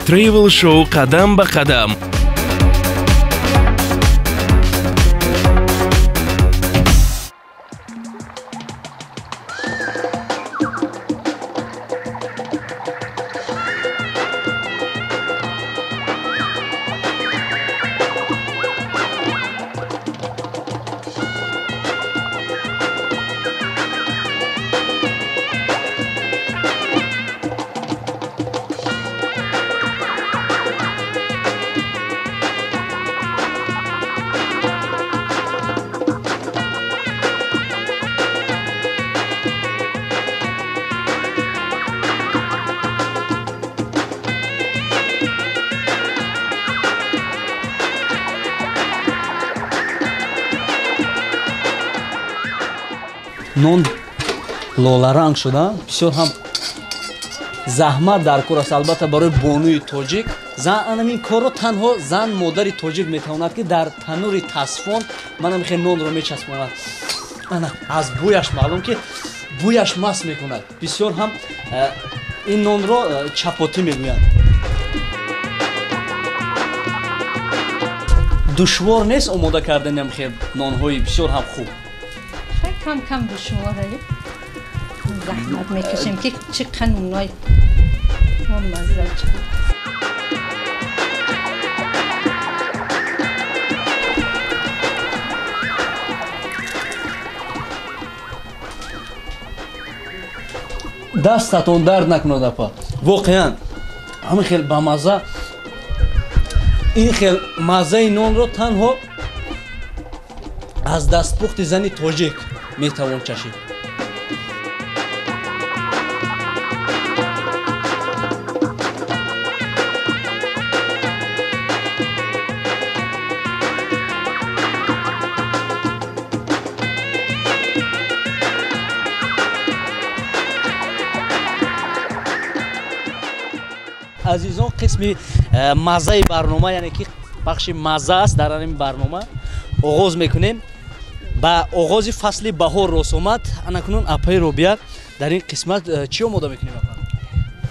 Travel Show қадам ба қадам. Нон лоларанг шуда, бисёр ҳам заҳмат дар кор аст. Албатта, барои бонуи тоҷик зан анамин корро танҳо зан, модари тоҷик метавонад, ки дар танури тасфон манам хел нонро мечаспонад. Ана аз бӯяш маълум, ки бӯяш маст мекунад. Бисёр ҳам ин нонро чапотӣ мегӯянд. Душвор нест омода кардани ам хел нонҳои бисёр ҳам хуб? Кам кам душворе, заҳмат мекашем, ки чӣ қанунай мазза. Дастатон дард накунад, апа, воқеан ҳамин хел бамазза. Ин хел маззаи нонро танҳо аз дастпухти зани тоҷик метавон чашид. Азизон, қисми маззаи барнома, яъне ки бахши мазза аст дар ин барнома, оғоз мекунем. Ба оғози фасли баҳор рост омад. Анакунун, апаи Робия, дар ин қисмат чӣ омода мекунем, апа?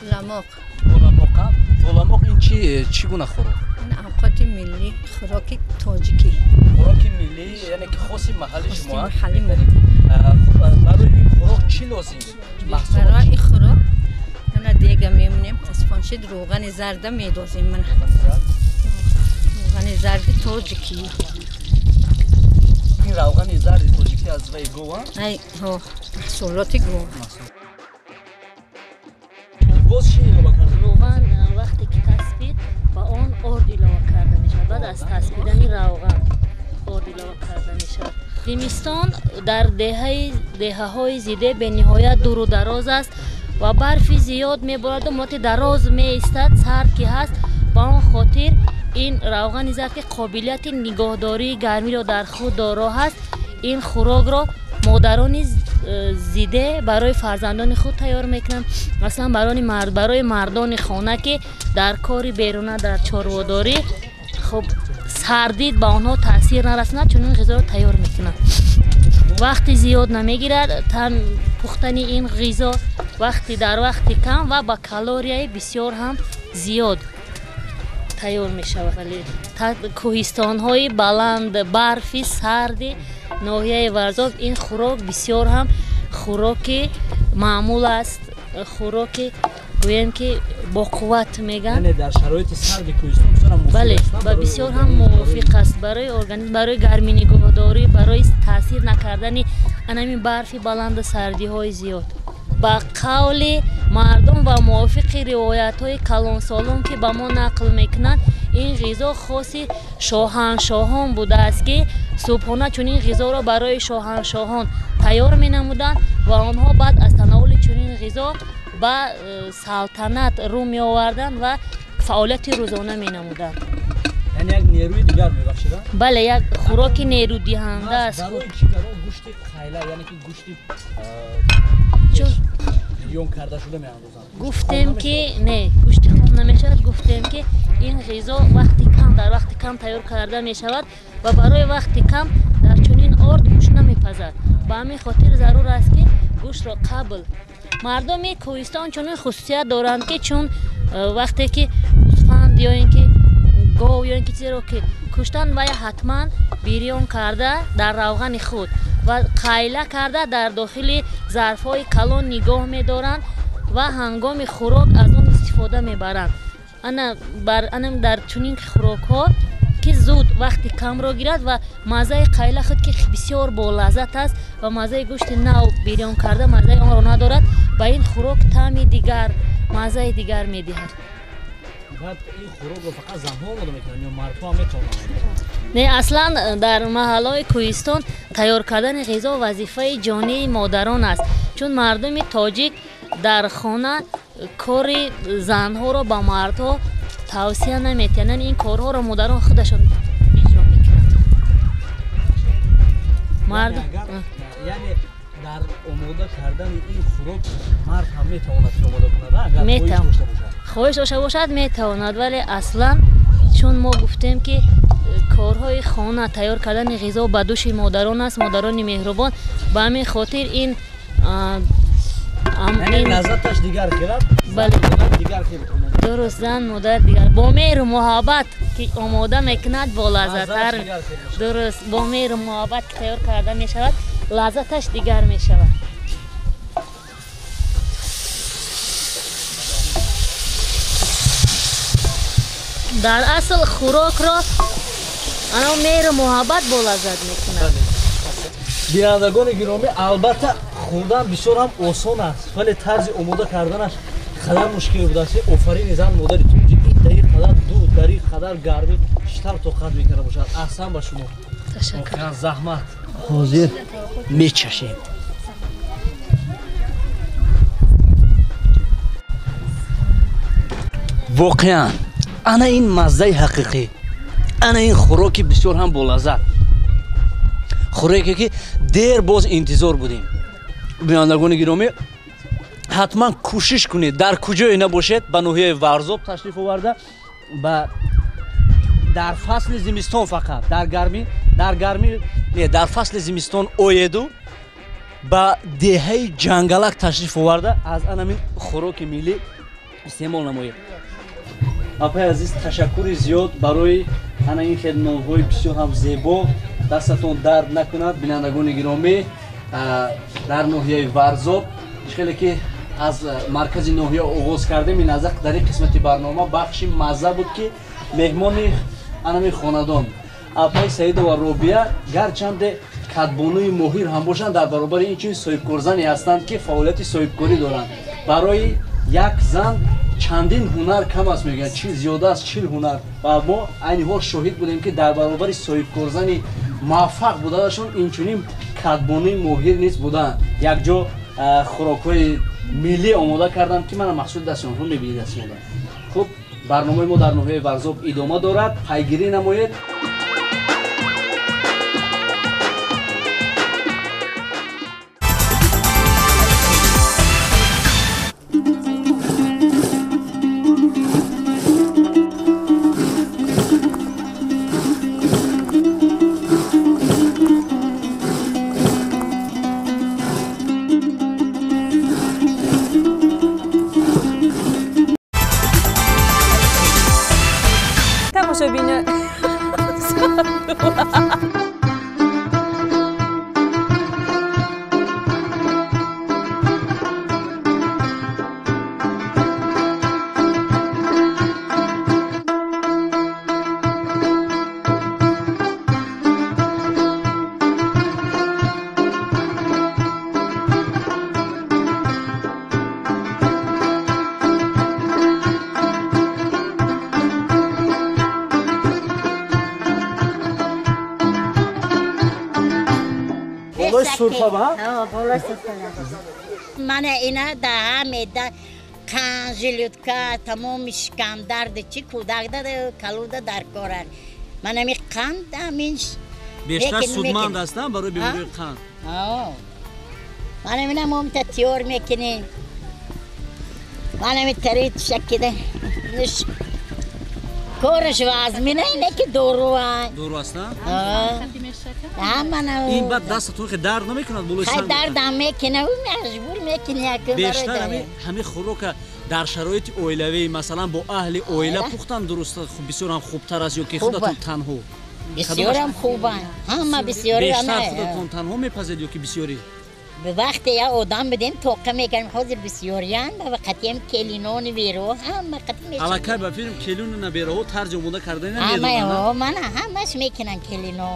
Ғуламоқ. Ғуламоқ ин чӣ гуна хӯрок? Ин авқоти миллӣ, хӯроки тоҷикӣ. Хӯроки миллӣ, яъне ки хоси маҳалли шумо? Маҳалли мо. Барои ин хӯрок чӣ лозим? Барои ин хӯрок ана дега мемонем, тасфоншид, рӯғани зарда медозем. Мана рӯғани зарди тоҷикӣ. Ин равғани зарди тоҷикӣ аз ваи гова? Ай, ҳо, маҳсулоти гов. Боз чӣ илова карда? Равған вақте ки таспид, ба он орд илова карда мешавад. Баъд аз таспидани равған орд илова карда мешавад. Зимистон дар деҳаҳои зиде бениҳоят дуру дароз аст ва барфи зиёд мебораду муддати дароз меистад, сард ки ҳаст. Ба он хотир ин равғани зард, ки қобилияти нигоҳдории гармиро дар худ доро ҳаст, ин хӯрокро модарони зиде барои фарзандони худ тайёр мекунанд. Аслан барои мардони хона, ки дар кори беруна, дар чорводорӣ, хуб, сардид ба онҳо таъсир нарасонад, чунин ғизоро тайёр мекунанд. Вақти зиёд намегирад пухтани ин ғизо, вақти дар вақти кам ва ба калорияи бисёр ҳам зиёд тайёр мешавад. Вале кӯҳистонҳои баланд, барфи сарди ноҳияи Варзоб ин хӯрок бисёр ҳам хӯроки маъмул аст, хӯроки гӯем ки боқувват мегӯянд. Дар шароити сарди кӯҳистон бисёр ҳам муфид. Бале, ва бисёр ҳам мувофиқ аст барои организм, барои гармӣ нигоҳдорӣ, барои таъсир накардани анамин барфи баланду сардиҳои зиёд. Ба қавли мардум ва мувофиқи ривоятҳои калонсолон, ки ба мо нақл мекунанд, ин ғизо хоси шоҳаншоҳон будааст, ки субҳона чунин ғизоро барои шоҳаншоҳон тайёр менамуданд ва онҳо баъд аз тановули чунин ғизо ба салтанат рӯ меоварданд ва фаъолияти рӯзона менамуданд. Яъне як нерӯи дигар мебахшид? Бале, як хӯроки нерӯдиҳанда аст. Барои чӣ барои гӯшти хайла, яъне ки гӯшти бирён карда шуда меандозанд? Гуфтем ки не, гӯшти хом намешавад. Гуфтем ки ин ғизо вақти кам, дар вақти кам тайёр карда мешавад ва барои вақти кам дар чунин орд гӯшт намепазад. Ба ҳамин хотир зарур аст, ки гӯштро қабл. Мардуми кӯҳистон чунин хусусият доранд, ки чун вақте ки Гӯсфанд ё ин ки гов ё ин ки чизеро ки куштанд, вая ҳатман бирён карда дар равғани худ ва қайла карда дар дохили зарфҳои калон нигоҳ медоранд ва ҳангоми хӯрок аз он истифода мебаранд. Ана бар анам дар чунин хӯрокҳо ки зуд вақти камро гирад ва маззаи қайла худ ки бисёр болаззат аст ва маззаи гӯшти нав бирён карда маззаи онро надорад, ба ин хӯрок таъми дигар, маззаи дигар медиҳад. Баъд ин хӯрокро фақат занҳо омода мекунанд ё мардҳо ҳам метавонанд? Не, аслан дар маҳаллаҳои кӯҳистон тайёр кардани ғизо вазифаи ҷонии модарон аст, чун мардуми тоҷик дар хона кори занҳоро ба мардҳо тавсия наметиҳанд. Ин корҳоро модарон худашон иҷро мекунанд. Яъне дар омода кардани ин хӯрок мард ҳам метавонад ки омода кунад, агар хоҳиш дошта бошад? Хоҳиш дошта бошад метавонад, вале аслан чун мо гуфтем ки корҳои хона, тайёр кардани ғизо ба дӯши модарон аст, модарони меҳрубон, ба ҳамин хотир ин лаззаташ дигар хелад. Бале, дигар хел. Дуруст, зан модар дигар бо меҳру муҳаббат ки омода мекунад бо лаззаттар. Дуруст, бо меҳру муҳаббат ки тайёр карда мешавад, лаззаташ дигар мешавад. Дар асл хӯрокро ана меҳру муҳаббат бо лаззат мекунад. Бинандагони гиромӣ, албатта хӯрдан бисёр ҳам осон аст, вале тарзи омода карданаш қадар мушкил будааст. Офарини зан модари тоҷик дар ин қадар дуд, дар ин қадар гармӣ чӣ тавр тоқат мекарда бошад. Аҳсан ба шумо. Ташаккур. Заҳмат. Ҳозир мечашем. Воқеан ана ин маззаи ҳақиқӣ, ана ин хӯроки бисёр ҳам болаззат, хӯроке ки дер боз интизор будем. Бинандагони гиромӣ, ҳатман кӯшиш кунед дар куҷое набошед ба ноҳияи Варзоб ташриф оварда, ба дар фасли зимистон, фақат дар гармӣ не, дар фасли зимистон оеду ба деҳаи Ҷангалак ташриф оварда аз анамин хӯроки миллӣ истеъмол намоед. Апаи азиз, ташаккури зиёд барои ана ин хел нонҳои бисёр ҳам зебо. Дастатон дард накунад. Бинандагони гиромӣ, дар ноҳияи Варзоб хеле ки аз маркази ноҳия оғоз кардем, ин аз дар ин қисмати барнома бахши мазза буд ки меҳмони анами хонадон апаи Саидова Робия гарчанде кадбонуи моҳир ҳам бошанд, дар баробари ин чунин соҳибкорзане ҳастанд ки фаъолияти соҳибкорӣ доранд. Барои як зан чандин ҳунар кам аст, мегӯянд, чил зиёда аз 40 ҳунар, ва мо айни ҳол шоҳид будем ки дар баробари соҳибкорзани муваффақ буданашон инчунин кадбонуи моҳир низ буданд. Якҷо хӯрокҳои миллӣ омода карданд ки мана маҳсули дасти онҳо мебинед. Дастмода. Хуб, барномаи мо дар ноҳияи Варзоб идома дорад, пайгирӣ намоед. Мана ина даҳа меда қанд, жилютка, тамоми шикамдарди чи кӯдакда калуда дар корар. Мана ми қанд амин бештар судманд ҳастанд барои бемории қанд. Мана мина момта тиёр мекунем. Мана ми тари шакида. Кораш вазмина ине ки дору ай. Дору аст, на? Ҳа. Ин баъд дастатон хе дард намекунад болои Хай санг? Дардам мекунад, маҷбур мекунӣ якум. Бештар ҳамин хӯрока дар шароити оилавӣ, масалан бо аҳли оила пухтан дуруст, бисёр ҳам хубтар аст ё ки худатон танҳо? Бисёрам хубанд. Ҳама бисёри. Бештар худатон танҳо мепазед ё ки бисёрӣ? Вақте як одам бидем тоқа мекардем, ҳозир бисёриян ва қатиям келинони веро ҳама қати мешавад. Аллакай ба филм келину набераҳо тарзи омода кардани намедонанд. Мана ҳамаш мекунанд келино.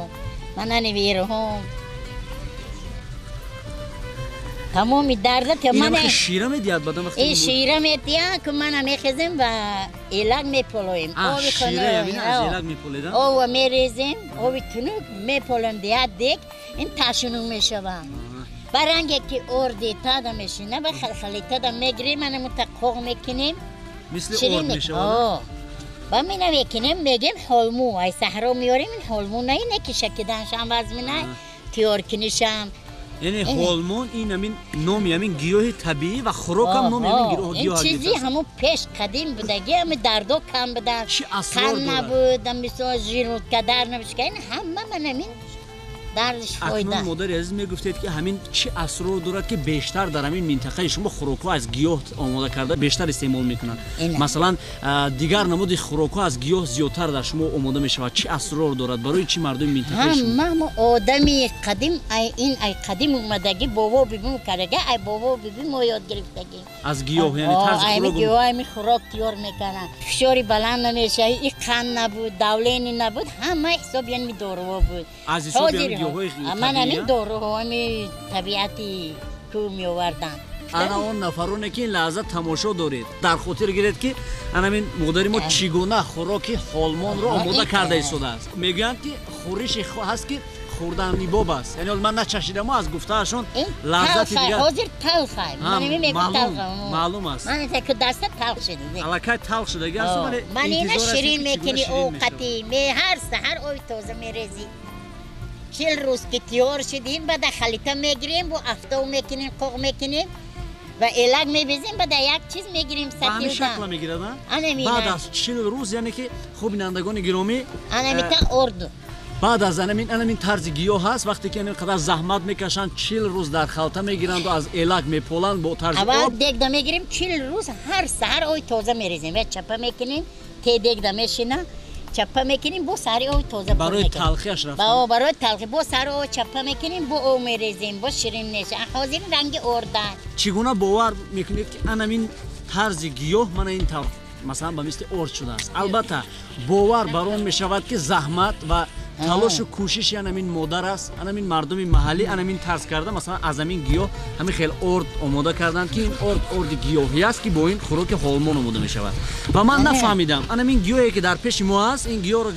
Мана невероҳо. Тамоми дарда ки мана шира медиҳад баъдан вақте ин шира медиҳад ки мана мехезем ва элак меполоем. Оби шира аз элак меполедам? Ова мерезем, оби тунук меполоем диҳад дек, ин ташунук мешавад. Ба ранге ки орди тада мешина, ба халхалитада мегирем, ана мутақоқ мекунем. Мисли орд мешавад? Ба мина мекунем, мегем ҳолму. Ай саҳро меорем, ин ҳолму на ине ки шакиданшам вазмина, тиёркунишам. Яъне ҳолмон ин ҳамин номи ҳамин гиёҳи табиӣ ва хӯрокам номи ҳамин гиёҳ. Ин чизи ҳамун пеш қадим будаги, ҳами дардо кам будан. Чӣ асрор дорад? Набуд, мисол жирутка дар набуд. Ин ҳама ман ҳамин дардиш фоида. Акнун модари азиз мегуфтед ки ҳамин чӣ асрор дорад ки бештар дар ҳамин минтақаи шумо хӯрокҳо аз гиёҳ омода карда бештар истеъмол мекунанд. Масалан дигар намуди хӯрокҳо аз гиёҳ зиёдтар дар шумо омода мешавад. Чӣ асрор дорад? Барои чӣ мардуми минтақаи шумо? Ҳама одами қадим ин ай қадим омадагӣ бобо бибим кардаги, ай бобо бибим мо ёд гирифтагӣ. Аз гиёҳ, яъне тарзи хӯрок. Гиёҳ ҳами хӯрок тиёр мекунанд. Фишори баланд намешавад, и қанд набуд, давление набуд, ҳама ҳисоби ҳами доруҳо буд. Аз ҳисоби ҳамин гиёҳҳои ман ҳамин доруҳои табиати кӯ меовардам. Ана он нафароне ки ин лаҳза тамошо доред, дар хотир гиред ки ана ҳамин модари мо чӣ гуна хӯроки ҳолмонро омода карда истодааст. Мегӯянд ки хӯрише ҳаст ки хӯрданибоб аст. Яъне ман начашидам, аз гуфтаашон лаззати дигар. Ҳозир талхай. Маълум аст. Ман ки даста талх шуда. Аллакай талх шудаги аст, вале ман ина ширин мекунӣ овқати, ҳар саҳар оби тоза мерезӣ. 40 рӯз ки тиёр шудим, баъда халита мегирем, бо афтов мекунем, қоқ мекунем ва элак мебезем, баъда як чиз мегирем сатилда. Ҳамин шакла мегирад, баъд аз 40 рӯз, яъне ки хуб бинандагони гиромӣ, анамита орду. Баъд аз анамин тарзи гиёҳ ҳаст, вақте ки ин қадар заҳмат мекашанд, 40 рӯз дар халта мегиранд аз элак меполанд бо тарзи об. Аввал дегда мегирем, 40 рӯз ҳар саҳар оби тоза мерезем ва чапа мекунем, те дегда мешина, чапа мекунем, бо сари оби тоза барои талхиаш рафтан. Барои талхи бо сари об чапа мекунем, бо об мерезем, бо ширин мешавад. Ҳозир ранги орда. Чӣ гуна бовар мекунед ки анамин тарзи гиёҳ мана ин тавр масалан ба мисли орд шудааст? Албатта бовар бар он мешавад ки заҳмат ва талошу кӯшиши анамин модар аст, анамин мардуми маҳаллӣ анамин тарз карда, масалан аз ҳамин гиёҳ ҳамин хел орд омода карданд ки ин орд орди гиёҳӣ аст ки бо ин хӯроки ҳолмон омода мешавад. Ва ман нафаҳмидам анамин гиёҳе ки дар пеши мо аст, ин гиёҳро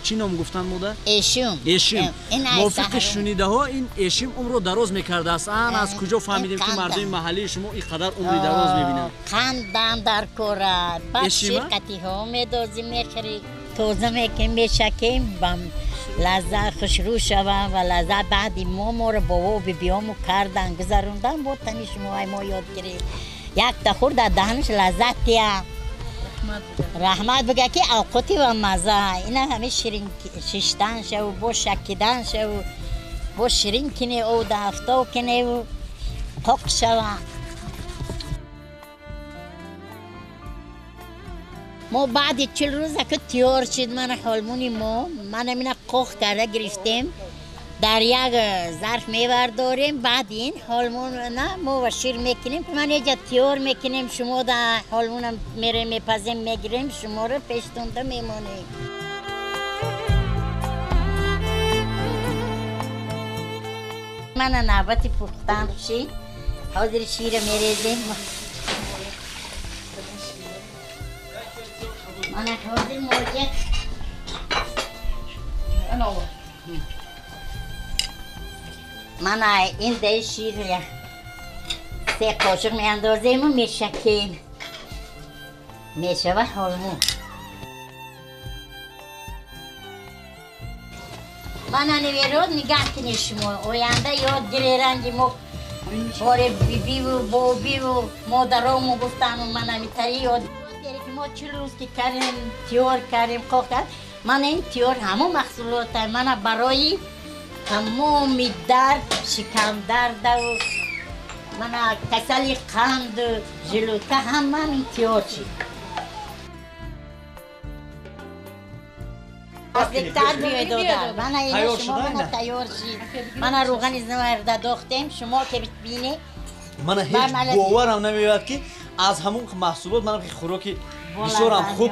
чӣ ном гуфтанд модар? Эшим. Эшим. Мувофиқи шунидаҳо ин эшим умрро дароз мекардааст. Ан аз куҷо фаҳмидем ки мардуми маҳаллии шумо ин қадар умри дароз мебинанд? Қандам дар кора, баъд ширқатиҳо медозӣ, мехӯрӣ, тоза мекунем, мешакем, лаззат хушрӯ шавам ва лаззат баъди мо моро бобо бибиёму кардан гузарондан, бо тани шумо ай мо ёд гирифт. Якта хӯрд дар даҳанаш лаззат тия. Раҳмат бига ки авқоти ва маза. Ина ҳами ширин шиштан шаву, бо шакидан шаву, бо ширин кине ов дафтов киневу қоқ шава. Мо баъди 40 рӯза ки тиёр шуд мана ҳолмони мо, мана мина қоқ карда гирифтем, дар як зарф мевардорем. Баъди ин ҳолмона мо ва шир мекунем, ман еҷа тиёр мекунем, шумо да ҳолмона мерем мепазем, мегирем, шуморо пештонда мемонем. Мана навбати пухтан шид, ҳозир шира мерезем. Мана ҳозир моҷа мана ин даи шир 3 қошуқ меандозему мешакем, мешава ҳолму. Мана неверод нигаҳ кунед шумо, оянда ёд гире ранги мо боре бибиву бобиву модарому гуфтану мана митари ёд мо 40 рӯз ки кардем, тиёр кардем, қоқ ман ин тиёр ҳамон маҳсулот мана барои тамоми дард, шикамдардаву мана касали қанду жилудка ҳама ин тиёр шид. Наздиктар биёед додар. Мана ина шумо мана тайёр шид. Мана рӯғани зарда дохтем, шумо ки бинед. Мана ҳеҷ боварам намеояд ки аз ҳамон маҳсулот мана хӯроки бисёрам хуб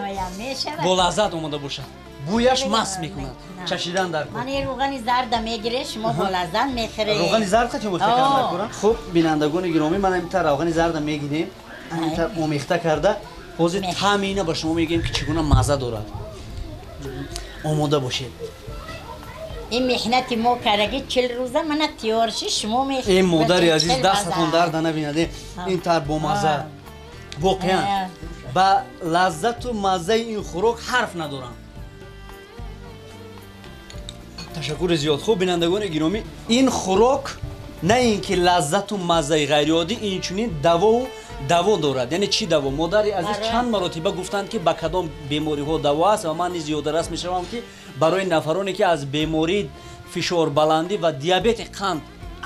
бо лаззат омода бошад. Бӯяш маст мекунад. Чашидан дар кор. Мана ин рӯғани зарда мегиред, шумо бо лаззат мехӯред. Рӯғани зард қачон бошад дар кор? Хуб, бинандагони гиромӣ, мана интар рӯғани зарда мегирем, интар омехта карда, ҳозир таъми ина ба шумо мегӯем ки чӣ гуна мазза дорад. Омода бошед. Ин меҳнати мо кардаги 40 рӯза мана тиёр шид, шумо мехӯред. Ин модари азиз, дастатон дарда набинад, ин тар бомазза. Воқеан ба лаззату маззаи ин хӯрок ҳарф надорам. Ташаккури зиёд. Хуб, бинандагони гиромӣ, ин хӯрок на ин ки лаззату маззаи ғайриоддӣ, инчунин давову даво дорад. Яъне чӣ даво? Модари азиз чанд маротиба гуфтанд ки ба кадом бемориҳо даво аст ва ман низ ёдрас мешавам ки барои нафароне ки аз бемории фишорбаландӣ ва диабети қанд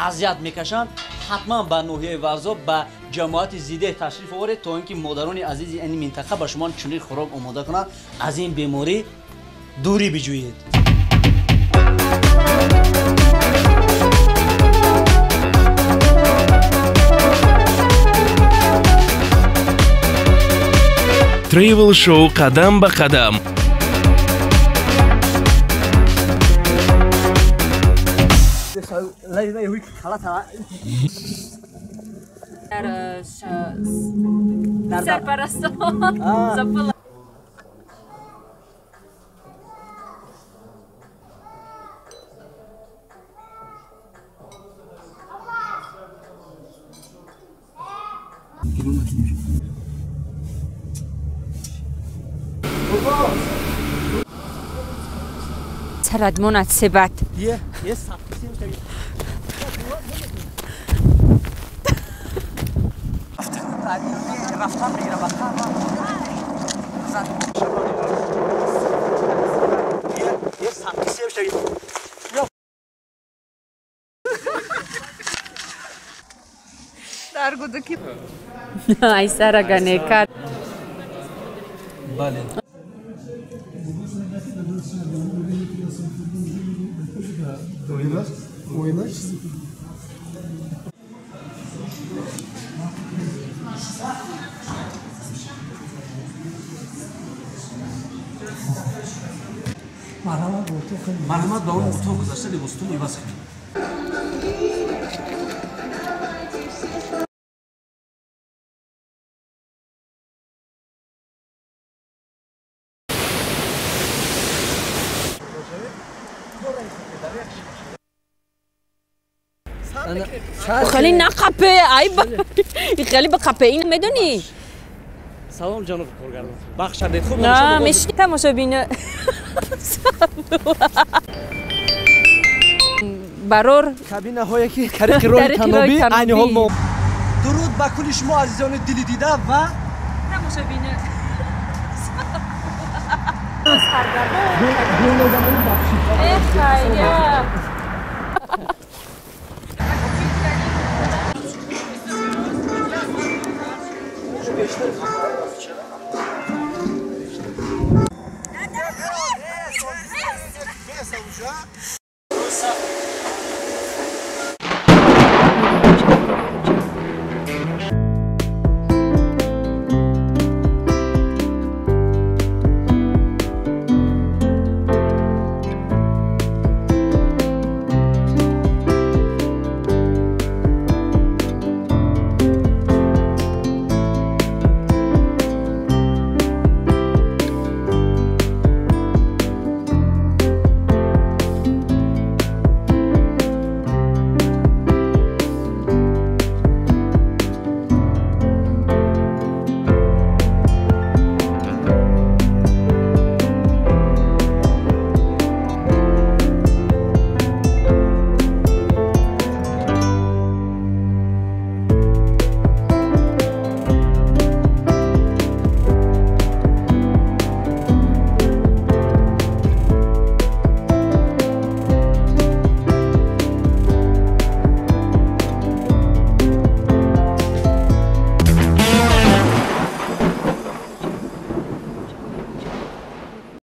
азият мекашанд, ҳатман ба ноҳияи Варзоб ба ҷамоати Зидеҳ ташриф оваред, то ин ки модарони азизи ин минтақа ба шумо чунин хӯрок омода кунанд, аз ин беморӣ дурӣ биҷӯед. Travel Show қадам ба қадам. Сарпарастон. Радмонат себат. Айсараганека. Бале. Марҳамат, ба он утоқ гузашта либосатон иваз кунед. خیلی نه قپه ای خیلی به قپه این میدونی. سلام جناب کارگردان، بخشندید خوب نه میشی تماشابین برور кабинаҳое ки тариқи роҳи танобӣ айни ҳол мо. Дуруд ба кулли шумо азизони дили дида ва тамошобин.